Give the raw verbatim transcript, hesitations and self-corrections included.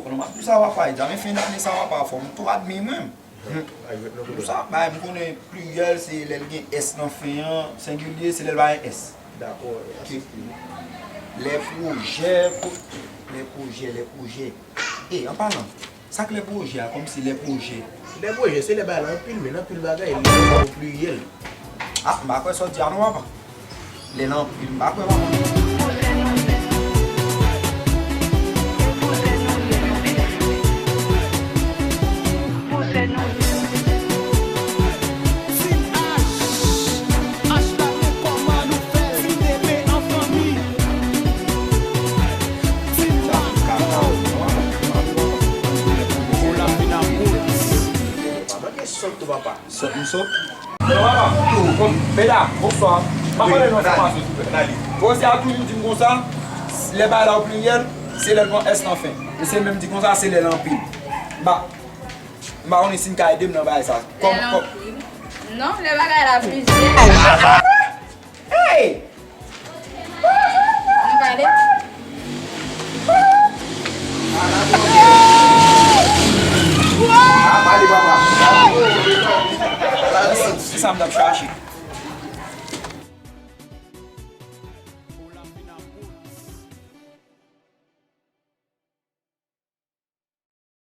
Non, m ap di w sa, papa, egzamen fen dane sa, papa, fò m tou admire mwen. Pou sa, bay, m konnen pliryèl se lè l gen S nan fen an, sengilye se lè l pa gen S. Dakò. Ok. Lè pwojè, po-, lè pwojè, lè pwojè. E, an palan, sa k lè pwojè a, kòmsi lè pwojè? Lè pwojè, se lè bagay la anpil, men anpil bagay, lè o pliryèl. Ah, m pa kwè sa w di a non, papa. Lè l anpil, m pa kwè, papa. Team H, H la men kòman nou fè l, fin eme an fanmi. Team Marco. Pou la fin a bout. Pa manke sòt tou, papa. Sòt m sòt? Non, papa. Kòm, medam, bonswa. M ap pale yon enfòmasyon, silvouplè. Koze a toujou di m konsa, lè bagay la o pliryèl, se lè l pran S nan fen. Misye menm di konsa, se lè l anpil. M pa, m pa konnen si n ka ede m nan bagay sa. Kòm, kòm. Non, lè bagay la pliryèl. Hey! Nou pale? Ah, pale, papa. Se sa m t ap chache.